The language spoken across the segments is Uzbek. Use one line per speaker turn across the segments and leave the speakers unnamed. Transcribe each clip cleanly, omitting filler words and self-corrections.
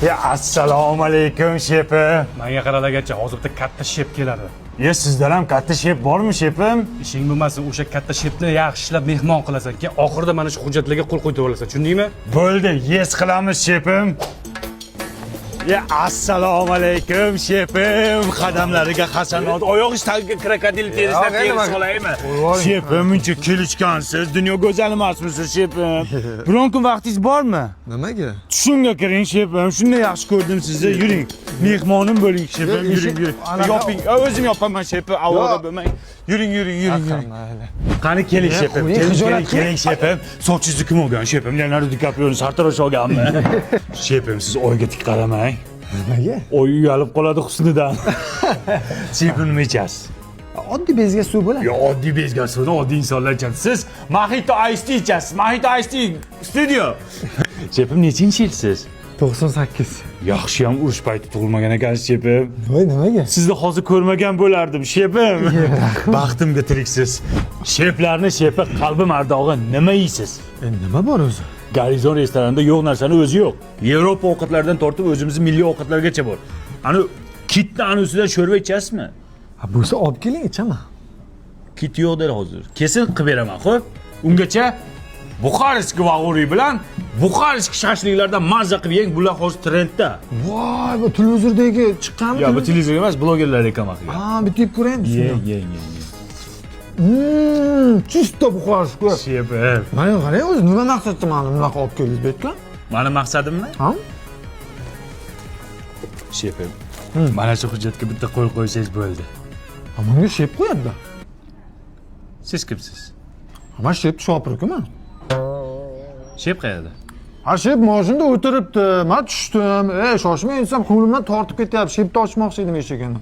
Ya, assalomu alaykum, shepim.
Menga qaralagacha, hozir bitta katta shep keladi.
Ya, sizdan ham katta shep bormi, shepim?
Ishing bo'lmasin, o'sha katta shepni yaxshilab mehmon qilasan. Keyin oxirida mana shu hujjatlarga qo'l qo'ydirib olasan. Tushundingmi?
Bo'ldi, yes qilamiz, shepim. Ya, assalomu alaykum, shepim. Qadamlariga hasanot, oyog'ingiz tagiga krokodil terisidan teri solaymi? Shepim, muncha kelishgansiz, dunyo go'zali emasmisiz, shepim? Biron kun vaqtingiz bormi?
Nimaga?
Tushimga kiring, shepim. Shunday yaxshi ko'rdim sizni. Yuring. Mehmonim bo'ling, shepim. Yuring, yuring. Yoping. O'zim yopaman, shepim. Avvalo bo'lmang. Yuring, yuring, yuring, yuring. Qani, keling, shepim. Keling, keling, keling, shepim. Sochingizni kim olgan, shepim? Leonardo Di sartarosh olganmi? Shepim, siz oyga tik qaramang.
Nimaga?
Oy uyalib qoladi husnidan. Shepim, nima ichasiz?
Oddiy bezga suv bo'ladi.
Yo, oddiy bezga suvni oddiy insonlar ichadi. Siz Mojito Ice Tea ichasiz. Mojito Ice Tea studio. Shepim, nechinchi yilsiz?
98.
Yaxshi ham urush payti tug'ilmagan ekansiz, shepim.
Voy, nimaga?
Sizni hozir ko'rmagan bo'lardim, shepim. Baxtimga tiriksiz. Sheplarni shepi, qalbim ardog'i, nima yeysiz?
Nima bor o'zi?
Garizon restoranida yo'q narsani o'zi yo'q. Yevropa ovqatlaridan tortib o'zimizni milliy ovqatlargacha bor. Ani kitni ani ustidan sho'rva ichasizmi?
Ha, bo'lsa olib keling, ichaman.
Kit yo'q dedi hozir. Kesin qilib beraman, xo'p? Ungacha Buxarskiy vag'uriy bilan Buxarskiy shashliklardan mazza qilib yeng, bular hozir trendda.
Voy, bu televizordagi chiqqanmi?
Yo, bu televizor emas, blogerlar reklama qilgan.
Ha, bitta yeb ko'raymi?
Yeng, yeng, yeng.
Чисто Buxarskiy.
Shepim.
Mana qarang, o'zi nima maqsadda mani bunaqa olib keldingiz bu yerga?
Mani maqsadimmi?
Ha?
Shepim. Mana shu hujjatga bitta qo'l qo'ysangiz bo'ldi.
Ha, bunga shep qo'yadi.
Siz kimsiz?
Ha, man shep shopirkuman.
Shep qayerda?
Ha, shep mashinada o'tiribdi. Man tushdim. Ey, shoshmang desam, qo'limdan tortib ketyapti. Shepni ochmoqchi edim eshigini.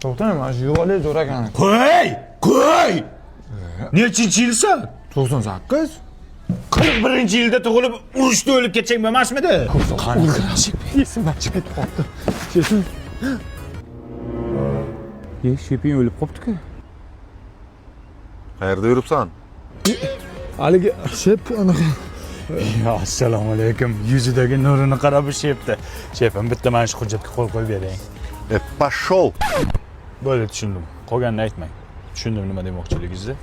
To'xtang, mana shu yo'li zo'r ekan.
Qo'y! Qo'y! Nechinchi yilsan?
98.
41-yilda tug'ilib, urushda o'lib ketsang bo'lmasmidi? Qani?
Esimdan chiqib ketib qolibdi. Shepim.
Ye, sheping o'lib qopti-ku.
Qayerda yuribsan?
Haligi shep anaqa.
Ya, assalomu alaykum. Yuzidagi nurini qarab, bu shepdi. Shepim, bitta mana shu hujjatga qo'l qo'yib bering.
E, пошел.
Bo'ldi, tushundim. Qolganini aytmang. Tushundim nima demoqchiligingizni.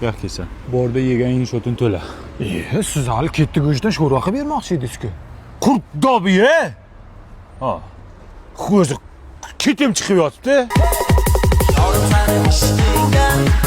Yo'q, kelsan. Borda yegan inshootini to'la.
E, siz hali ketdi go'shtdan sho'rva qilib bermoqchi edingiz-ku.
Qurtdob ye. Ha. O'zi ketim chiqib yotibdi.
Yorim sani ishqingdan.